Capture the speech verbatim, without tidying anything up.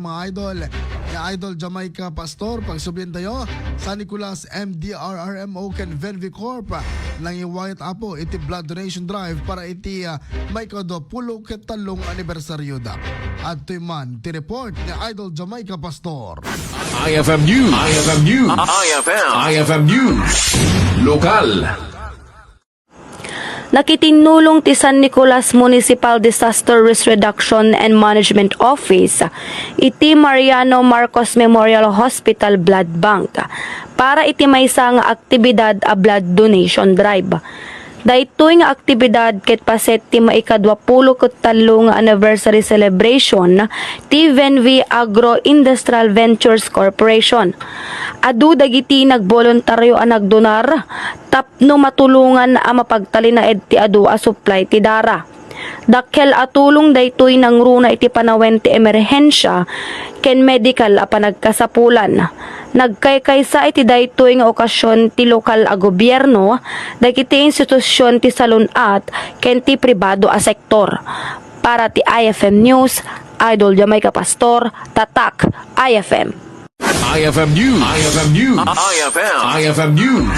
Mga idol, ni Idol Jamaica Pastor, pagsublintayo, San Nicolas M D R R M O ken Venvi Corp, nangiwayat apo iti blood donation drive para iti, ah, maikadua pulo ket tallong anibersaryoda. Adtoy man ti report ni Idol Jamaica Pastor. I F M News. I F M News. I F M. I F M News. Lokal. Nakitinnulong ti San Nicolas Municipal Disaster Risk Reduction and Management Office iti Mariano Marcos Memorial Hospital Blood Bank para iti maysa nga aktibidad a blood donation drive. Daytoy nga aktibidad ket paset ti maikadua pulo ket tallo nga anniversary celebration ti Venvi Agro Industrial Ventures Corporation. Adu dagiti nagboluntario a nagdonar tapno matulongan a mapagtalinaed ti adu a supply ti dara. Dakkel a tulong daytoy nangruna iti panawen ti emerhensia ken medikal a panagkasapulan. Nagkaykaysa iti daytoy nga okasion ti lokal a gobierno, dagiti institusion ti salun-at, ken ti pribado a sektor. Para ti I F M News, Idol Jamaica Pastor, Tatak, I F M. I F M News. I F M News. I F M. I F M News.